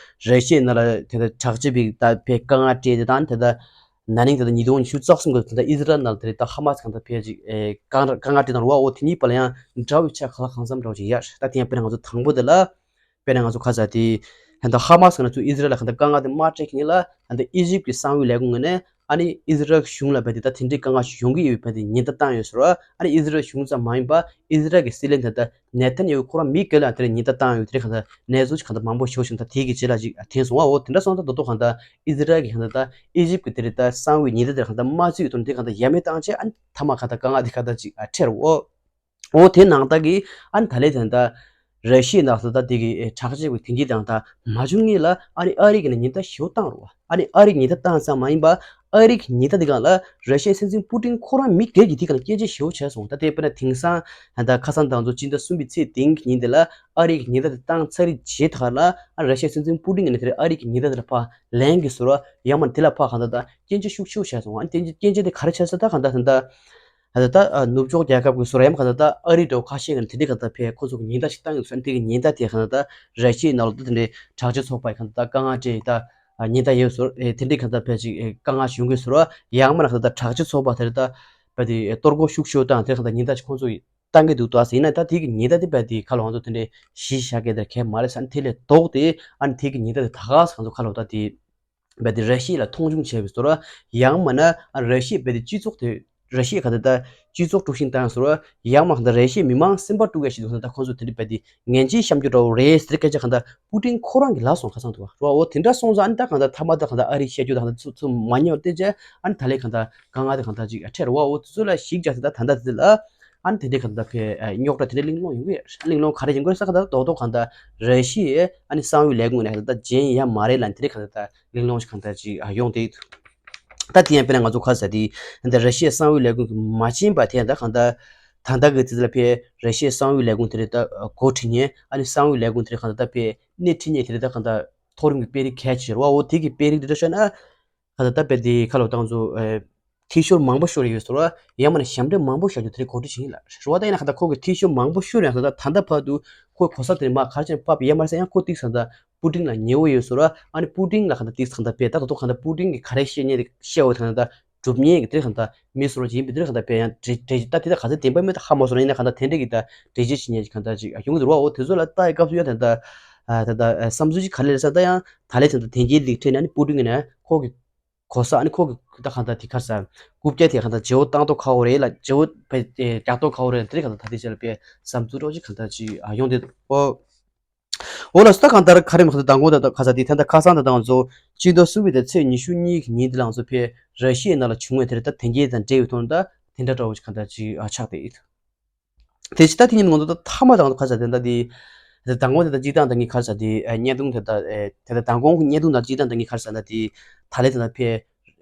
ར་ཤི་ཡའི་ནང་ལ་དེ་འདྲ་དྲག་སྤྱོད་པའི་ད་ཕེ་དཀའ་ངལ་སྤྲད་དེ་དང་དེ་འདྲ་ན་ནིང་དེ་འདྲ་ཉིས་སྟོང་ཉི་ཤུ་རྩ་གསུམ་གི་དེ་འདྲ་ཨི་ཟི་རལ་ནང་དེ་རེད་ད་ཧ་མ་སི་གང་ལྟར་ཕེ་ཅིག་ཨེ་དཀའ་དཀའ་ངལ་སྤྲད་དང་རོ་བ། འོ་དེ་གཉིས་བར་ལ་ཡང་འདྲ་བའི་ཆ་ག་ལ་གང་འཚམ་འདྲ་བོ་ཅིག་ཡོད། ད་དེ་ཡང་དཔེར་ན་ང་ཚོ་དང་པོ་དེ་ལ་དཔེར་ན་ང་ཚོ་ཁ་ས་དེ་ད་ཧ་མ་སི་ང་ཚོ་ཨི་ཟི་རལ་ལ་གང་ལྟར་དཀའ་ངལ་དེ་མ་སྤྲད་མཁན་ལ་ད་ཨི་ཇིབ་ཀྱི་གསང་བའི་ལས་ཁུངས་ངོས་ནས་ཨ་ནི་ཨི་ཟི་རལ་གཞུང་ལ་བས་དེ་ད་དེ་འདྲའི་དཀའ་ངལ་ཞིག་ཡོང་གི་ཡོད་པ་དེ་ཉེན་བརྡ་བཏང་ཡོད་ཟེར་བ། ཨ་ནི་ཨི་ཟི་རལ་གཞུང་ཙམ་མ་ཡིན་པ་ཨི་ཟི་རལ་གྱི་སྲིད་བློན་ད་ལྟ་ནེ་ཐན་ཡ་ཧུ་ཁོ་རང་མི་སྒེར་ལ་དེར་ཉེན་བརྡ་བཏང་ཡོད་དེ་གང་ལྟར་གནས་ཚུལ་གང་ལྟར་མང་པོ་ཞིག་ཞིག་ད་དེའི་གི་རྗེས་ལ་ཅིག་ཐོན་སོང་བ། འོ་དེ་འདྲ་སོང་ཙང་ད་དུང་གང་ལྟར་ཨི་ཟི་རལ་གྱི་གང་ལྟར་ད་ཨི་ཇིབ་ཀྱི་དེ་རེད་ད་གསང་བའི་ཉེན་བརྡ་དེ་གང་ལྟར་མ་བརྩིས་ཡོད་དོན་དེ་གང་ལྟར་ཡ་མེད་བཏང་བྱས་ཨ་ནི་མཐའ་མ་གང་ལྟར་དཀའ་ངལ་དེ་གང་ལྟར་ཅིག་འཕྲད་རོ། འོ་དེ་ནང་ལྟར་གྱི་ཨ་ནི་ད་ལན་དེ་ད་ ར་ཤི་ཡའི་ནང་ད་ལྟ་དེ་གི་དྲག་ཆས་ཀྱི་དེ་འགྱེད་དང་ད་མ་བྱུང་སྔོན་ལ་ཨ་ནི་ཨ་རི་གི་ནས་ཉེན་བརྡ་ཞེ་པོ་བཏང་རེད་བ། ཨ་ནི་ཨ་རི་ཉེན་བརྡ་བཏང་ཙམ་མ་ཡིན་པ། ཨ་རི་གི་ཉེན་བརྡ་དེ་སྒང་ལ་ར་ཤི་ཡའི་སྲིད་འཛིན་པུ་ཏིན་ཁོ་རང་མི་སྒེར་གྱིས་དེ་སྒང་ལ་སྐྱོན་བརྗོད་ཞེ་པོ་བྱས་སོང་། ད་དེ་དཔེར་ན་དེང་སང་ད་ཁ་སང་དང་ཚོ་སྤྱི་ཟླ་གསུམ་པའི་ཚེས་བདུན་གྱི་ཉིན་དེ་ལ་ཨ་རི་གི་ཉེན་བརྡ་དེ་བཏང་ཚར་རྗེས་ད་ག་ལ་ཨ་ར་ཤི་ཡའི་སྲིད་འཛིན་པུ་ཏིན་གྱིས་ནས་དེ་རིང་ཨ་རི་གི་ཉེན་བརྡ་དེ་ལ་ཕར་ལན་གྱི་ཟུར་ཡང་མ་དེ་ལ་ཕར་གང་ལྟར་ད་སྐྱོན་བརྗོད་ཤུགས་ཆེ་བྱས་སོང་། ཨ་ནི་སྐྱོན་བརྗོད་དེ་ག་རེ་བྱས་ཟེར་ད་གང་ལྟར་ད་ད་ད་ནུབ་ཕྱོགས་རྒྱལ་ཁབ་ཀྱི་ཟུར་ཡང་མ་གང་ལྟར་ད་ཨ་རི་འདྲ་བོ་ཁ་ཤས་ཀྱིས་དེ་འདྲའི་གང་ལྟར་ཕར་ཁོ་ཚོ་གི་ཉེན་བརྡ་ཞིག་བཏང་ཡོད་ཟེར། ཨ་ནི་དེ་གི་ཉེན་བརྡ་དེ་གང་ལྟར་ད་ར་ཤི་ཡའི་ནང་ལ་ད་དེ་འདྲའི་དྲག་ཆས་ཚོགས་པ་ཡི་གང་ལྟར་ད་དཀའ་ངལ་འཕྲད་ད་ཉེན་བརྡ་ཡོད་ཟེར། ཨེ་དེ་འདྲའི་གང་ལྟར་ཕར་ཅིག་ཨེ་དཀའ་ངལ་ཞིག་ཡོང་གི་ཟེར། ཡང་མིན་ན་གང་ལྟར་དྲག་ཆས་ཚོགས་པ་དེར་ད་བས་དེ་གཏོར་རྒོལ་ཤུགས་ཆེ་བོ་བཏང་། དེ་གང་ལྟར་ཉེན་བརྡ་ཅིག་ཁོང་ཚོ་ཡིས་བཏང་གི་འདུག་ད་ཟེར། ཡིན་ན་ད་དེ་གི་ཉེན་བརྡ་དེ་བས་དེ་ཁ་ལོ་ང་ཚོ་དེ་འདྲའི་གཞི་བཞག་མཁན་དེ་གས་མ་རེད་ཟེར། ཨ་ནི་དེ་ལས་ལྡོག་སྟེ་ཨ་ནི་དེ་གི་ཉེན་བརྡ་དེ་ད་ག་ཟེར་ང་ཚོ་ཁ་ལོ་ད་དེ་བས་དེ་ར་ཤི་ཡ་ལ་མཐོང་ཆུང་བྱས་པའི་ཟེར། ཡང་མིན་ན་ཨ་ར་ཤི་ཡ་བས་དེ་སྤྱི་ཚོགས་དེ་ར་ཤི་ཡ་གང་ལྟར་ད་སྤྱི་ཚོགས་དཀྲུག་ཤིང་བཏང་ཟེར། ཡང་མིན་ན་གང་ལྟར་ར་ཤི་ཡའི་མི་མང་སེམས་པ་དཀྲུག་ཡ་ཞིག་འདུག་ཟེར། ད་ཁོང་ཚོ་དེ་འདྲའི་བས་དེ་ངན་ཇུས་བཤམས་རྒྱུ་འདྲ་བོ་རེད་ཟེར་སྐད་ཆ་གང་ལྟར་པུ་ཏིན་ཁོ་རང་གིས་ལབ་སོང་། ཁ་སང་དུ་བ་རོ་འོ་དེ་འདྲ་སོང་ཙང་ཨ་ནི་ད་གང་ལྟར་མཐའ་མ་ད་གང་ལྟར་ཨ་རིའི་བཤད་རྒྱུ་ད་གང་ལྟར་ཚུར་ཚུར་མ་ཉན་པ་བལྟས་བྱས་ཨ་ནི་ད་ལས་གང་ལྟར་དཀའ་ངལ་དེ་གང་ལྟར་ཅིག་འཕྲད་རེད་བ། འོ་དེ་ཚོ་ལ་གཞིགས་བྱས་ད་ད་ལྟ་དེ་ལ་ཨ་ནི་དེ་འདྲའི་གང་ལྟར་ཕའི་རྙོག་དྲ་དེ་འདྲའི་གླེང་སློང་ཡོང་གི་ཡོད། གླེང་སློང་ག་རེ་ཡོང་གི་རེད་ཟེར་གང་ལྟར་རྡོག་རྡོག་གང་ལྟར་ར་ཤི་ཡའི་ཨ་ནི་གསང་བའི་ལས་ཁུངས་ནས་གང་ལྟར་ད་རྗེས་ཡ་མ་རེད་ལ་ནི་དེ་འདྲའི་གང་ལྟར་གླེང་སློང་ཞིག་གང་ལྟར་ཅིག་ཡོང་དེ། ད་དེ་ཡང་དཔེར་ན་ང་ཚོ་ཁ་ས་དེ་འདི་ར་ཤི་ཡའི་གསང་བའི་ལས་ཁུངས་ཀྱིས་མ་མཁྱེན་པ་དེ་ད་གང་ལྟར་ད་ལྟ་གི་དུས་ཚོད་ལ་ཕའི་ར་ཤི་ཡའི་གསང་བའི་ལས་ཁུངས་དེ་རེད་ད་འགོ་ཁྲིད་མཁན་ཨ་ནི་གསང་བའི་ལས་ཁུངས་དེ་རེད་གང་ལྟར་ད་ཕའི་སྣེ་ཁྲིད་མཁན་དེ་རེད་ད་གང་ལྟར་མཐོ་རིམ་གྱི་དཔོན་རིགས་གལ་ཆེ་བ་འོ་དེ་གི་དཔོན་རིགས་དེ་འདྲ་ཤོད་ན་གང་ལྟར་ད་དཔེ་དེ་ཁ་ལོ་བཏང་ཚོ་འཐུས་ཤོར་མང་པོ་ཤོར་ཡོད་ཟེར་བ། ཡང་མིན་ན་ཞབས་འདྲེན་མང་པོ་བཞག་རྒྱུ་དེ་རེད་འགོ་ཁྲིད་བྱེད་ཀྱིན་ལ་རེད་བ། ད་ཡིན་ན་གང་ལྟར་ཁོ་གི་འཐུས་ཤོར་མང་པོ་ཤོར་ཡང་གང་ལྟར་ད་ལྟ་བར་དུ་ཁོའི་གོ་ས་དེ་མ་གར་ཅན་ཕབ་ཡས་མ་རེད་ཟེར། ཡང་ཁོ་ཏིག་གང་ལྟར་པུ་ཏིན་ལ་ཉེ་བོ་ཡོད་ཟེར་བ། ཨ་ནི་པུ་ཏིན་ལ་གང་ལྟར་ཏིག་གང་ལྟར་བས་ད་ད་དུང་གང་ལྟར་པུ་ཏིན་གྱིས་ག་རེ་བཤད་ཉེ་བཤད་འོ་དེ་གང་ལྟར་སྒྲུབ་ཉེ་གི་དེ་གང་ལྟར་མི་སོང་རོགས་ཡིན་པའི་དེ་གང་ལྟར་བས་ཡང་འགྲེལ་འགྲེལ་ད་དེ་ད་ག་ཚོད་བདེན་པ་མེད་ད་ཧ་མ་སོང་ར། ཡིན་ན་གང་ལྟར་དེ་འདྲ་གི་ད་འགྲེལ་བརྗོད་བྱེད་ཉེ་གི་གང་ལྟར་ཅིག་ཡོང་གི་འདུག་ར། འོ་དེ་ཚོ་ལ་ལྟ་ཡི་སྐབས་སུ་ཡང་དེ་ད་ད་ད་བསམ་ཚུལ་ཅིག་ག་རེ་རེད་ཟེར་ད་ཡང་ད་ལས་དེ་ད་དེ་འགྱེལ་ལིག་ཁྲེད་ནས་ཨ་ནི་པུ་ཏིན་གྱིས་ནས་ཁོ་གི་གོ་ས་ཨ་ནི་ཁོ་གི་ད་གང་ལྟར་དེ་ག་རེ་ཟེར་རྐུབ་བཀྱག་དེ་གང་ལྟར་བརྗེ་བོ་བཏང་ཐོག་ཁ་བོ་རེད་ལ་བརྗེ་བོ་བས་རྒྱག་ཐོག་ཁ་བོ་རེད་ལ་དེ་རིགས་གང་ལྟར་ད་དེ་བྱས་ལ་པའི་བསམ་ཚུལ་རོགས་ཅིག་གང་ལྟར་ཅིག་ཡོང་དེ། འོ་འོ་ལ་སུ་ད་གང་ལྟར་ག་རེ་མ་གང་ལྟར་མདང་དགོང་ད་ད་ག་ས་དེ་ད་ལྟ་ཁ་སང་ད་ད་ང་ཚོ་སྤྱི་ཟླ་གསུམ་པའི་ད་ཚེས་ཉི་ཤུ་གཉིས་ཀྱི་ཉིན་དེ་ལ་ང་ཚོ་ཕའི་ར་ཤི་ཡའི་ནང་ལ་བྱུང་བའི་དེ་རིགས་ད་དེ་འགྱེལ་དང་འབྲེལ་བའི་ཐོག་ནས་ད་དེ་འདྲ་འདྲ་བོ་ཅིག་གང་ལྟར་ཅིག་ཆགས་བསྡད་ཡོད། དེ་ཕྱི་ད་དེ་ཉིན་ང་ཚོ་ད་མཐའ་མ་དང་ཁ་ས་དེ་འདྲ་དེ་དེ་མདང་དགོང་དེ་ད་སྤྱི་བཏང་ད་ངས་ཁ་ས་དེ་བརྙན་ཐུང་དེ་ད་དེ་ད་མདང་དགོང་གི་བརྙན་ཐུང་དང་སྤྱི་བཏང་ད་ངས་ཁ་ས་ད་དེ་ད་ལས་དེ་ད་ཕའི་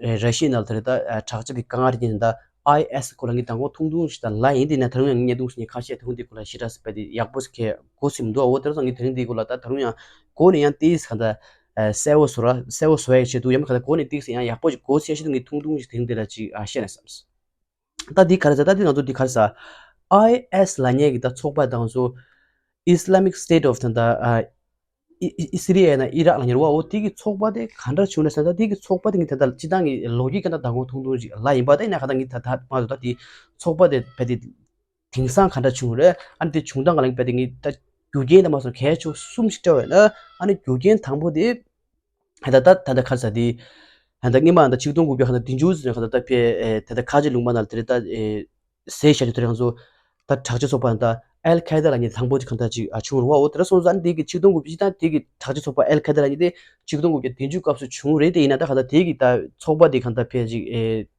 ར་ཤི་ཡའི་ནང་དེ་ད་དྲག་ཆས་ཀྱི་དཀའ་ངལ་རེད་དེ་ད་ཨའི་ཨེས་སྐོར་ལ་ངས་མདང་དགོང་ཐུང་ཐུང་ཞིག་ད་ལ་ཡིན་དེ་ན་ད་རུང་ཡང་ངས་བརྙན་ཐུང་ཞིག་ངས་ཁ་ཤས་ད་རུང་དེ་སྐོར་ལ་ཞེ་དྲག་སི་པ་དེ་ཡག་པོ་ཞིག་གོ་སེམས་འདུག་འོ་དེ་ར་སང་ངས་དེ་རིང་དེ་སྐོར་ལ་ད་ད་རུང་ཡང་གོ་ནས་ཡང་དེ་ས་ད་གསལ་བོ་བཟོ་ར་གསལ་བོ་བཟོ་ཡ་ཆེད་དུ་ཡང་མ་ཁ་ད་གོ་ནས་དེ་ས་ཡང་ཡག་པོ་ཞིག་གོ་སེ་ཞིག་ད་ངས་ཐུང་ཐུང་ཞིག་དེ་རིང་དེ་ལ་ཅིག་བཤད་ན་བསམ། ད་འདི་ག་རེ་ཟེར་ད་འདི་ང་ཚོ་འདི་ག་རེ་ཟེར། ཨའི་ཨེས་ལབ་མཁན་གྱི་ད་ཚོགས་པ་དང་ཚོ་Islamic State of ད་ད་ཨི་ཨི་སི་རི་ཡ་ན་ཨི་རག་ལབ་མཁན་རེད་བ། འོ་དེ་གི་ཚོགས་པ་དེ་ག་འདྲ་བྱུང་ན་ཟེར་ད་དེ་གི་ཚོགས་པ་དེ་ངས་ད་ད་སྤྱི་བཏང་གི་ལོ་རྒྱུས་ཀྱི་ད་མདང་དགོང་ཐུང་ཐུང་ཅིག་ལ་ཡིན་པ་ད་ཡིན་ན་ག་ད་ངས་ད་ད་མ་གཏོགས་ད་དེ་ཚོགས་པ་དེ་བས་དེ་དེང་སང་ག་འདྲ་བྱུང་རེད། ཨ་ནི་དེ་བྱུང་སྟངས་ག་ལ་བས་དེ་ངས་ད་རྒྱུ་རྐྱེན་ད་མ་སོང་གལ་ཆེ་གསུམ་ཞིག་བཀྲལ་བས་ན་ཨ་ནི་རྒྱུ་རྐྱེན་དང་པོ་དེ། ད་ལྟ་ད་ལྟ་ག་རེ་ཟེར་དེ། ད་ལྟ་སྔོན་མ་ད་ཆིག་སྟོང་དགུ་བརྒྱ་ག་ད་བདུན་ཅུ་ཙམ་ག་ད་ལྟ་ཕའི་ད་ལྟ་ཁ་ཆེ་ལུང་པ་ནང་ལ་དེ་རེད་ད་ཟེར་བཞག་རྒྱུ་དེ་རེད། ང་ཚོ་ད་དྲག་ཆས་ཚོགས་པ་ད་ཨལ་ཁའི་ད་ལབ་མཁན་དང་པོ་ཅིག་གང་ལྟར་ཅིག་བྱུང་རུ་བ། འོ་དེ་འདྲ་སོང་ཙང་དེ་གི་ཆིག་སྟོང་དགུ་བརྒྱ་ད་དེ་གི་དྲག་ཆས་ཚོགས་པ་ཨལ་ཁའི་ད་ལབ་མཁན་དེ་ཆིག་སྟོང་དགུ་བརྒྱ་བདུན་ཅུ་སྐབས་སུ་བྱུང་རེད། དེ་ཡིན་ན་ད་ག་ད་དེ་གི་ད་ཚོགས་པ་དེ་གང་ལྟར་ཕའི་ཅིག་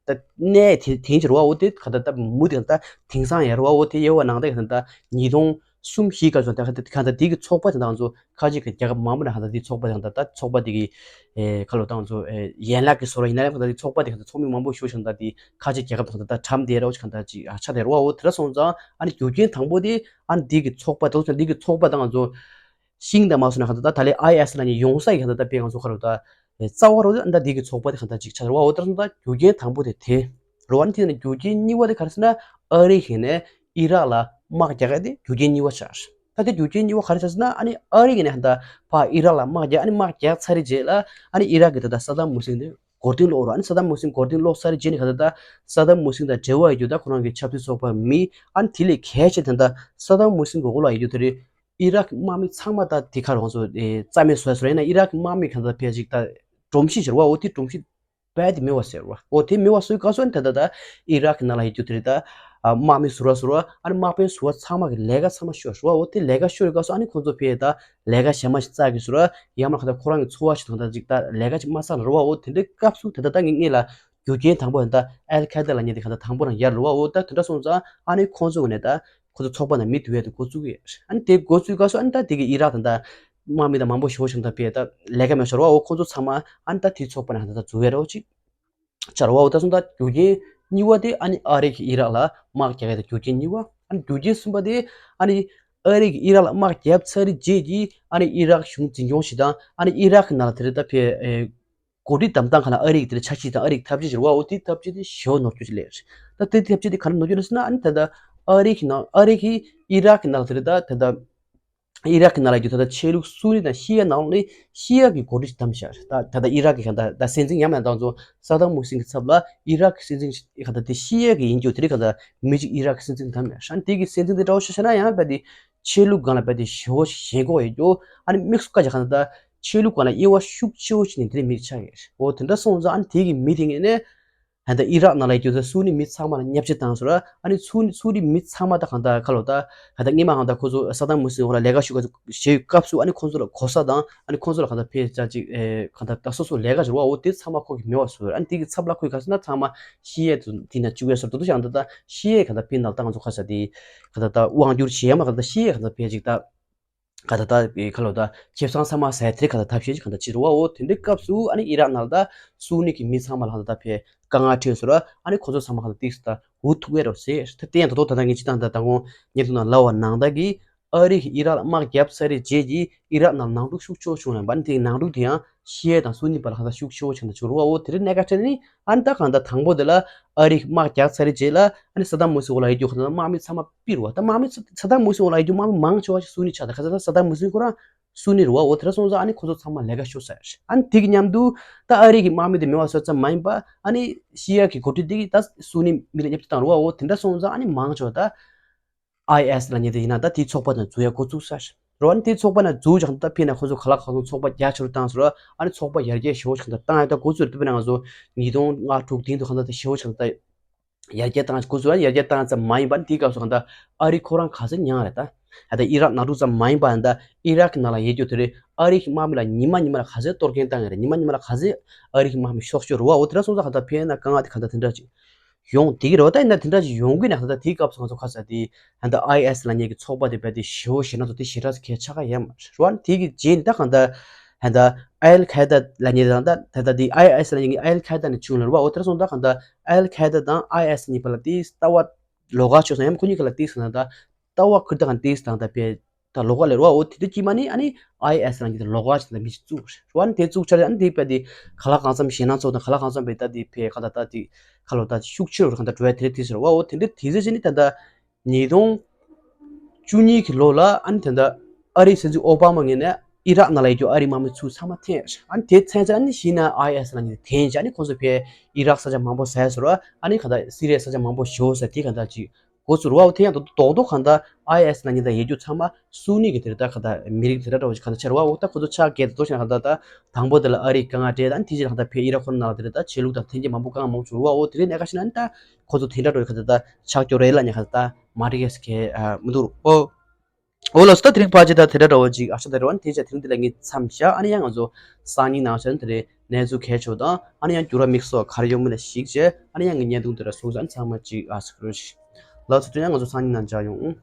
ད་གནས་དེ་དེ་ཅིག་རུ་བ། འོ་དེ་གང་ལྟར་ད་མུ་དེ་གང་ལྟར་དེང་སང་ཡར་བ། འོ་དེ་ཡོད་བ་ནང་དེ་གང་ལྟར་ཉིས་སྟོང་གསུམ་བཞི་སྐབས་སུ་ད་ག་ད་གང་ལྟར་དེ་གི་ཚོགས་པ་དེ་ད་ང་ཚོ་ཁ་ཅིག་གི་རྒྱལ་ཁབ་མང་པོ་ནང་གང་ལྟར་དེ་ཚོགས་པ་དེ་གང་ལྟར་ད་ཚོགས་པ་དེ་གི་ཁ་ལོ་ད་ང་ཚོ་ཡན་ལག་གི་བཟོ་འདྲ་ཡིན་ན་ཡང་གང་ལྟར་དེ་ཚོགས་པ་དེ་གང་ལྟར་ཚོགས་མི་མང་པོ་ཞུགས་ཤིང་ད་དེ་ཁ་ཅིག་རྒྱལ་ཁབ་གང་ལྟར་ད་གྲམ་དེ་ར་བ་ཅིག་གང་ལྟར་ཅིག་ཆགས་དེ་རུ་བ། འོ་དེ་འདྲ་སོང་ཙང་ཨ་ནི་རྒྱུ་རྐྱེན་དང་པོ་དེ་ཨ་ནི་དེ་གི་ཚོགས་པ་དང་དེ་གི་ཚོགས་པ་དང་ང་ཚོ་ཤིང་དང་མ་སོང་ན་གང་ལྟར་ད་ད་ལས་ཨའི་ཨེས་ལབ་མཁན་ཡོང་ས་ཡི་གང་ལྟར་ད་དཔེ་ང་ཚོ་ཁ་རུ་ད་རྩ་བ་རུ་ད་འདི་གི་ཚོགས་པ་དེ་གང་ལྟར་ཅིག་ཆགས་རུ་བ། འོ་དེ་འདྲ་སོང་ད་རྒྱུ་རྐྱེན་དང་པོ་དེ་དེ་རུ་བ། ཨ་ནི་དེ་ནས་རྒྱུ་རྐྱེན་གཉིས་པ་དེ་ག་རེ་ཟེར་ན་ཨ་རི་གིས་ནས་ཨི་རག་ལ་དམག་རྒྱག་ཡ་དེ་རྒྱུ་རྐྱེན་གཉིས་པ་ཆགས། ད་དེ་རྒྱུ་རྐྱེན་གཉིས་པ་ག་རེ་ཆགས་ཟེར་ན་ཨ་ནི་ཨ་རི་གིས་ནས་གང་ལྟར་ཕར་ཨི་རག་ལ་དམག་རྒྱག་ཨ་ནི་དམག་རྒྱག་ཚར་རྗེས་ལ་ཨ་ནི་ཨི་རག་གི་ད་ལྟ་ས་དམ་མུ་སིན་དེ་མགོ་རྟིང་སློག་རུ། ཨ་ནི་ས་དམ་མུ་སིན་མགོ་རྟིང་སློག་ཚར་རྗེས་ནས་གང་ལྟར་ད་ས་དམ་མུ་སིན་དང་འབྲེལ་བ་ཡོད་རྒྱུ་ད་ཁོ་རང་གི་ཆབ་སྲིད་ཚོགས་པ་མི་ཨ་ནི་དེ་ལས་གལ་ཆེ་དེ་ད་ས་དམ་མུ་སིན་མགོ་སྐོར་ལ་ཡོད་རྒྱུ་དེ་རེད། ཨི་རག་གི་དམག་མི་ཚང་མ་ད་དེ་ག་རང་ཚོ་རྩ་མེད་བཟོས་སོང་། ཡིན་ན་ཨི་རག་གི་དམག་མི་གང་ལྟར་ཕལ་ཅིག་ད་སྒྲོམ་གཞི་ཟེར་བ། འོ་དེ་སྒྲོམ་གཞི་རྦད་དེ་མེད་པ་བཟོས་རེད་བ། འོ་དེ་མེད་པ་བཟོས་སྐབས་སུ་ཨ་ནི་ད་ད་ད་ཨི་རག་གི་ནང་ལ་ཡོད་རྒྱུ་དེ་རེད་ད། དམག་མི་ཟུར་བ་ཟུར་བ་ཨ་ནི་དམག་དཔོན་ཟུར་བ་ཚང་མ་གི་ལས་ཀ་ཚང་མ་ཤོར་རེད་བ། འོ་དེ་ལས་ཀ་ཤོར་བའི་སྐབས་སུ་ཨ་ནི་ཁོང་ཚོ་ཕལ་ད་ལས་ཀ་གཞན་མ་ཞིག་བཙལ་གི་ཟེར་ར། ཡང་མིན་ན་གང་ལྟར་ཁོ་རང་གི་འཚོ་བ་ཞིག་དང་ད་ཅིག་ད་ལས་ཀ་ཅིག་མ་བསགས་ན་རུ་བ། འོ་དེ་འདྲའི་སྐབས་སུ་དེ་ད་ད་ངས་ངེད་ལ་རྒྱུ་རྐྱེན་དང་པོ་ད་ཨལ་ཁའི་ད་ལབ་མཁན་དེ་གང་ལྟར་དང་པོ་རང་ཡར་རུ་བ། འོ་ད་དེ་འདྲ་སོང་ཙང་ཨ་ནི་ཁོང་ཚོ་གི་ནས་ད་ ཁོ་ཚོ་ཚོགས་པ་ནང་མི་བསྡུ་ཡས་དེ་འགོ་བཙུགས་ཡས། ཨ་ནི་དེ་འགོ་བཙུགས་སྐབས་སུ་ཨ་ནི་ད་དེ་གི་ཨི་རག་དང་ད་དམག་མི་དང་མང་པོ་ཞེ་པོ་ཞིག་ད་ཕེ་ད་ལས་ཀ་མེད་ཤོར་བའོ། ཁོ་ཚོ་ཚང་མ་ཨ་ནི་ད་དེ་ཚོགས་པ་ནང་ད་འཛུལ་ཡས་རོ་ཅིག་ཆར་བའོ། ད་སོང་ད་རྒྱུ་རྐྱེན་གཉིས་པ་དེ་ཨ་ནི་ཨ་རི་གི་ཨི་རག་ལ་དམག་རྒྱག་ཡས་ད་རྒྱུ་རྐྱེན་གཉིས་པ། ཨ་ནི་རྒྱུ་རྐྱེན་གསུམ་པ་དེ་ཨ་ནི་ཨ་རི་གི་ཨི་རག་ལ་དམག་རྒྱབ་ཚར་རྗེས་ཀྱི་ཨ་ནི་ཨི་རག་གཞུང་འཛིན་སྐྱོང་ཞིག་དང་ཨ་ནི་ཨི་རག་གི་ནང་ལ་དེ་རེད་ད་ཕེ་ཨེ། འགོ་ཁྲིད་བདམས་སྟངས་ག་ལ་ཨ་རི་གི་དེ་འདྲ་འཆར་གཞི་དང་ཨ་རི་གི་ཐབས་ཇུས་ཟེར་བའོ། དེའི་ཐབས་ཇུས་དེ་ཞེ་པོ་ནོར་སྐྱོན་ཅིག་སླེབས་རེད། ད་དེ་ཐབས་ཇུས་དེ་ག་རེ་ནོར་སྐྱོན་རེད་ཟེར་ན་ཨ་ནི་ད་ལྟ་ཨ་རི་གི་ནང་ཨ་རི་གི་ཨི་རག་གི་ནང་ལ་དེ་རེད་ད་ད་ལྟ་ཨི་རག་གི་ནང་ལ་ཡོད་ད་ལྟ་ཆོས་ལུགས་སུ་ནི་དང་ཤི་ཡ་ནང་ནས་ཤི་ཡ་གི་འགོ་ཁྲིད་ཅིག་བདམས་ཤག་ད་ད་ལྟ་ཨི་རག་གི་ག་ད་ད་སྲིད་འཛིན་ཡང་མེད་ད་ཚོ་ས་དམ་ཧུ་སིན་གི་ཚབ་ལ་ཨི་རག་གི་སྲིད་འཛིན་ག་ད་དེ་ཤི་ཡ་གི་ཡིན་རྒྱུ་དེ་རེད། ག་ད་མི་གཅིག་ཨི་རག་གི་སྲིད་འཛིན་བདམས་ཡ་ཧྲན་དེ་གི་སྲིད་འཛིན་དེ་འདྲ་བོ་ཤ་ཤ་ན་ཡང་བས་དེ་ཆོས་ལུགས་སྒང་ལ་བས་དེ་ཞེ་པོ་ཞེན་ཁོག་ཡོད་རྒྱུ། ཨ་ནི་དམིགས་སུ་བཀར་བྱས་ག་ད་ད་ཆོས་ལུགས་སྒང་ལ་དབྱེ་བ་ཤུགས་ཆེ་བོ་ཅིག་ནས་དེ་རིང་མི་ཆགས་ཡོད། འོ་དེ་འདྲ་སོང་ཙང་ཨ་ནི་དེ་གི་མི་དེ་ངས་ནས་ད་ལྟ་ཨི་རག་ནང་ལ་ཡོད་རྒྱུ་ད་སུ་ནི་མི་ཚང་མ་ལ་བརྙས་བཅོས་བཏང་སོང་ར། ཨ་ནི་སུ་ནི་སུ་ནི་མི་ཚང་མ་ད་གང་ལྟར་ག་ལོ་ད་ག་ད་སྔས་མ་གང་ལྟར་ཁོ་ཚོ་ས་དམ་ཧུ་སིན་འོག་ལ་ལས་ཀ་ཞུ་ག་བྱེད་སྐབས་སུ་ཨ་ནི་ཁོ་ཚོ་ལ་གོ་ས་དང་ཨ་ནི་ཁོ་ཚོ་ལ་གང་ལྟར་ཕེ་ཅག་ཅིག་ཨེ་གང་ལྟར་ད་སོ་སོ་ལས་ཀ་ཞུ་བ་འོ་དེ་ཚང་མ་ཁོ་གི་མེད་པ་བཟོས། ཨ་ནི་དེ་གི་ཚབ་ལ་ཁོས་ག་ཟེར་ན་ཚང་མ་ཤི་ཡས་དུ་དེ་ན་བཅུག་ཡས་སོར་དུ་དུ་ཞང་ད་ད་ཤི་ཡས་གང་ལྟར་ཕེ་ནལ་ད་ང་ཚོ་ཁ་ས་དེ་གང་ལྟར་ད་དབང་བསྒྱུར་བྱེད་ཡས་མ་གང་ལྟར་ཤི་ཡས་གང་ལྟར་ཕེ་ཅིག་ད། ག་ད་ད་ཁ་ལོ་ད་ཁེ་བཟང་ཚང་མ་ཟ་ཡ་དེ་ག་ད་ཐབས་ཤེས་ཅིག་ག་ད་ཅི་རུ་བའོ། དེ་འདྲའི་སྐབས་སུ་ཨ་ནི་ཨི་རག་ནང་ལ་ད་སུ་ནི་གི་མི་ཚང་མ་ལ་ག་ད་ད་ཕེ་དཀའ་ངལ་འཕྲད་སོང་ར། ཨ་ནི་ཁོ་ཚོ་ཚང་མ་ག་ད་ཏིག་ད་འུ་ཐུག་ཡ་རོ་ཟེར། ད་དེ་ཡང་ད་དོ་ད་ད་ངས་ཅི་ད་ད་ད་ངོ་ཉེ་དུ་ནང་ལ་བ་ནང་ད་གི་ཨ་རི་གི་ཨི་རག་ལ་དམག་རྒྱབ་ཚར་རེ་རྗེས་ཀྱི་ཨི་རག་ནང་ནང་འཁྲུག་ཤུགས་ཆེ་བོ་བྱུང་ལ་བ་ནི་དེ་ནང་འཁྲུག་དེ་ཡང་ཤི་ཡ་དང་སུ་ནི་བ་ལ་ག་ད་ཤུགས་ཆེ་བོ་ཆགས་ད་བྱུང་རུ་བའོ། དེ་རིང་གནད་འགག་ཆེ་ནི། ཨ་ནི་ད་གང་ལྟར་དང་པོ་དེ་ལ་ཨ་རིའི་དམག་རྒྱག་ཚར་རེ་རྗེས་ལ་ཨ་ནི་ས་དམ་ཧུ་སིན་འོག་ལ་ཡོད་རྒྱུ་གང་ལྟར་དམག་མི་ཚང་མ་ཕུད་རུ་བ། ད་དམག་མི་ཚ་ས་དམ་ཧུ་སིན་འོག་ལ་ཡོད་རྒྱུ་དམག་མི་མང་ཆེ་བ་ཞིག་སུ་ནི་ཆགས། ད་ག་ས་ད་ས་དམ་ཧུ་སིན་ཁོ་རང་སུ་ནི་རུ་བ། འོ་དེ་འདྲ་སོང་ཙང་ཨ་ནི་ཁོ་ཚོ་ཚང་མ་ལས་ཀ་ཤོར་ཚར། ཨ་ནི་དེ་གི་མཉམ་དུ་ད་ཨ་རི་གི་དམག་མི་དེ་མེད་པ་བཟོ་ཙམ་མ་ཡིན་པ་ཨ་ནི་ཤི་ཡ་གི་འགོ་ཁྲིད་དེ་གི་ད་སུ་ནི་མི་ལ་བརྙས་བཅོས་བཏང་རུ་བ། འོ་དེ་འདྲ་སོང་ཙང་ཨ་ནི་མང་ཆེ་བ་ད། ཨའི་ཨེས་ལབ་མཁན་དེ་ཡིན་ན་ད་དེའི་ཚོགས་པ་དང་འཛུལ་ཡ་འགོ་བཙུགས་ས་རེད། ཨ་ནི་དེའི་ཚོགས་པ་ནང་འཛུལ་ཀྱང་ད་ཕེ་ན་ཁོ་ཚོ་ག་ལ་གང་ཚོ་ཚོགས་པ་རྒྱ་ཆེ་རུ་བཏང་ཟེར་ར། ཨ་ནི་ཚོགས་པ་ཡར་རྒྱས་ཞེ་པོ་ཞིག་ད་བཏང་ཡ་ད་འགོ་བཙུགས་རེད། ད་ཕེ་ན་ང་ཚོ་ཉིས་སྟོང་ལྔ་དྲུག་དེ་དུས་གང་ད་ད་ཞེ་པོ་ཞིག་ད་ཡར་རྒྱས་བཏང་འགོ་བཙུགས་ར། ཡར་རྒྱས་བཏང་ཙམ་མ་ཡིན་པ་ནི་དེའི་སྐབས་སུ་གང་ད་ཨ་རི་ཁོ་རང་ག་ཚོད་མྱངས་རེད་ད། ད་ལྟ་ཨི་རག་ནང་འཁྲུག་ཙམ་མ་ཡིན་པ་ད་ཨི་རག་གི་ནང་ལ་ཡོད་རྒྱུ་དེ་རེད། ཨ་རི་གི་དམག་མི་ལ་ཉི་མ་ཉི་མ་ལ་ག་ཚོད་གཏོར་སྐྱོན་བཏང་ཡ་རེད། ཉི་མ་ཉི་མ་ལ་ག་ཚོད་ཨ་རི་གི་དམག་མི་གཤོག་ཤོར་རུ་བ། འོ་དེ་འདྲ་སོང་ཙང་གང་ད་ཕེ་ན་དཀའ་ངལ་དེ་གང་ད་དེ་འདྲ་ཅིག་ཡོང་དེ་གི་རེད་བ། ད་ཡིན་ན་དེ་འདྲ་ཅིག་ཡོང་གི་ན་ད་ལྟ་དེའི་སྐབས་སུ་ང་ཚོ་ཁ་ས་དེ་ད་ལྟ་ཨའི་ཨེས་ལབ་མཁན་གྱི་ཚོགས་པ་དེ་རྦད་དེ་ཞེ་པོ་ཞེ་ན་ཚོ་དེ་ཞེ་དྲག་ཁྱད་ཆགས་ཀ་ཡོད་མ་རེད་བ། དེ་གི་རྗེས་ནི་ད་གང་ད་ད་ལྟ་ཨལ་ཁ་ཡེ་ད་ལབ་མཁན་དང་ད་ད་ལྟ་དེ་ཨའི་ཨེས་ལབ་མཁན་གྱི་ཨལ་ཁ་ཡེ་ད་ནས་བྱུང་ལ་རེད་བ། འོ་དེ་འདྲ་སོང་ད་གང་ད་ཨལ་ཁ་ཡེ་ད་དང་ཨའི་ཨེས་གཉིས་བར་ལ་དེ་ལྟ་བ་ལོགས་ཀ་ཆགས་སོང་། ཡང་ཁོ་གཉིས་ཀ་ལ་དེ་སོང་ད་ལྟ་བ་ཁུར་ད་གང་དེ་སོང་ད་ད་པའི་ད་ལོགས་ཀ་ལེར་བ། འོ་དེ་དུས་ཀྱི་མ་ནི་ཨ་ནི་ཨའི་ཨེས་ལབ་མཁན་དེ་ལོགས་ཀ་ཆགས་ད་མི་ཞིག་བཙུགས་རེད་བ། ཨ་ནི་དེ་བཙུགས་ཆ་རེད། ཨ་ནི་དེ་པའི་དེ་ག་ལ་གང་འཚམ་ཞེད་སྣང་ཚོགས་དང་ག་ལ་གང་འཚམ་པའི་ད་དེ་ཕེ་ག་ད་ད་དེ་ཁ་ལོ་ད་ཤུགས་ཆེ་རུ་གང་ད་འགྲོ་ཡ་དེ་རེད། དེ་ཟེར་བ། འོ་དེ་འདྲ་དེ་ཟེར་བྱས་ནི་ད་ད་ཉིས་སྟོང་བཅུ་གཉིས་ཀྱི་ལོ་ལ་ཨ་ནི་དེ་འདྲ་ཨ་རིའི་སྲིད་འཛིན་ཨོ་བྷ་མ་ངོས་ནས་ཨི་རག་ནང་ལ་ཡོད་རྒྱུ་ཨ་རིའི་དམག་མི་ཚུར་ཚང་མ་འཐེན་ཡ་རེད། ཨ་ནི་དེ་འཐེན་ཚེ་ཨ་ནི་གཞི་ནས་ཨའི་ཨེས་ལབ་མཁན་དེ་འཐེན་བྱས་ཨ་ནི་ཁོང་ཚོ་ཕེ་ཨི་རག་ས་ཆ་མང་པོ་ཟ་ཡ་ཟེར་བ། ཨ་ནི་གང་ད་སི་རི་ཡ་ས་ཆ་མང་པོ་ཞེ་པོ་ཟ་དེ་གང་ད་ཅིག་འགོ་ཚུགས་རེད་བ། འོ་དེ་ཡང་རྡོག་རྡོག་གང་ད་ཨའི་ཨེས་ལབ་མཁན་ད་ཡོད་རྒྱུ་ཚང་མ་སུ་ནི་གི་དེ་རེད། ད་གང་ད་མི་རིགས་དེ་འདྲ་འདྲ་བོ་ཞིག་གང་ད་ཆགས་རེད་བ། འོ་ད་ཁོ་ཚོ་ཆགས་སྐད་དེ་རྡོག་ཞིག་གང་ད་ད་དང་པོ་དེ་ལ་ཨ་རིའི་དཀའ་ངལ་འཕྲད། ད་ཨ་ནི་དེ་རྗེས་གང་ད་ཕེ་ཨི་རག་ཁོ་ན་ནང་ལ་དེ་རེད། ད་ཆོས་ལུགས་དང་འཐེན་འཁྱེར་མང་པོ་གང་མང་པོ་བྱུང་རེད་བ། འོ་དེ་རིང་གནད་འགག་ཆེ་ན་ཨ་ནི་ད་ཁོ་ཚོ་དེ་འདྲ་འདྲ་བོ་གང་ད་ད་ཆགས་རྒྱུ་རེད་ལབ་མཁན་གང་ད་ད་མ་རེད་ཟེར་མཁན་མི་འདུག་རོ། འོ། འོ་ལགས་སོ། ད་དེ་རིང་ཕལ་ཆེར་ད་དེ་འདྲ་འདྲ་བོ་ཅིག་ཨ་ཤ་ད་རེད་བ། དེ་ཆ་དེ་རིང་འདི་ལ་ངས་མཚམས་བཞག་ཨ་ནི་ཡང་ང་ཚོ་སང་ཉིན་ནང་ཆ་དེ་རིང་གནས་ཚུལ་གལ་ཆེ་བ་དང་ཨ་ནི་ཡང་འགྱུར་བ་དམིགས་བསལ་ག་རེ་ཡོང་མིན་ལ་གཞིགས་བྱས་ཨ་ནི་ཡང་ངའི་བརྙན་ཐུང་དེ་འདྲ་བཟོས། ཨ་ནི་ཚང་མ་ཅིག་ཨ་སི་ཀི་རོ་ཤི། ལགས་སོ། དེ་ཡང་ང་ཚོ་སང་ཉིན་ནང་མཇལ་ཡོང་།